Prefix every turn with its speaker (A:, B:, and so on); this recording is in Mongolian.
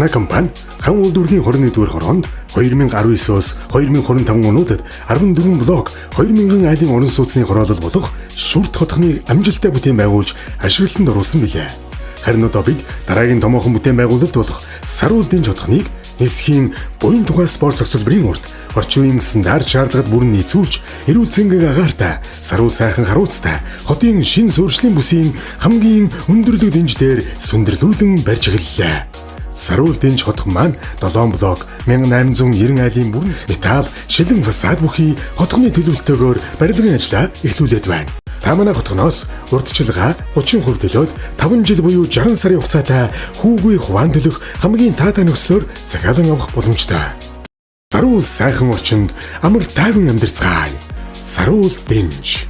A: Манай компани Хан улдүргийн 21-р хороонд 2019-оос 2025 онуудад 14 блок 2000 айлын орон сууцны хороолол болох Шүрт хотхныг амжилттай бүтээн байгуулж ашиглалтанд оруулсан билээ. Харин одоо бид дараагийн томоохон бүтээн байгуулалт болох Саруул дэнж хотхныг нисхийн буян тухай спорт зохицолборын урд орчин үеийн стандарт шаардлагад бүрэн нийцүүлж, эрүүл цэнгэг агаартай, саруул сайхан харууцтай хотын шин суурьшлийн бүсийн хамгийн өндөрлөг дэнж дээр сүндэрлүүлэн барьж эхэллээ. Саруул дэнж хотхон маань 7 блок 1890 айлын бүрэн металл шилэн фасад бүхий хотхны төлөвлөлтөөр барилгын ажлаа эхлүүлээд байна. Та манай хотгоноос урьдчилгаа 30% төлөөд 5 жил буюу 60 сарын хугацаатай хүүгүй хуваан төлөх хамгийн таатай нөхцлөөр захиалан авах боломжтой. Саруул сайхан орчинд амар тайван амьдарцгаая. Саруул дэнж.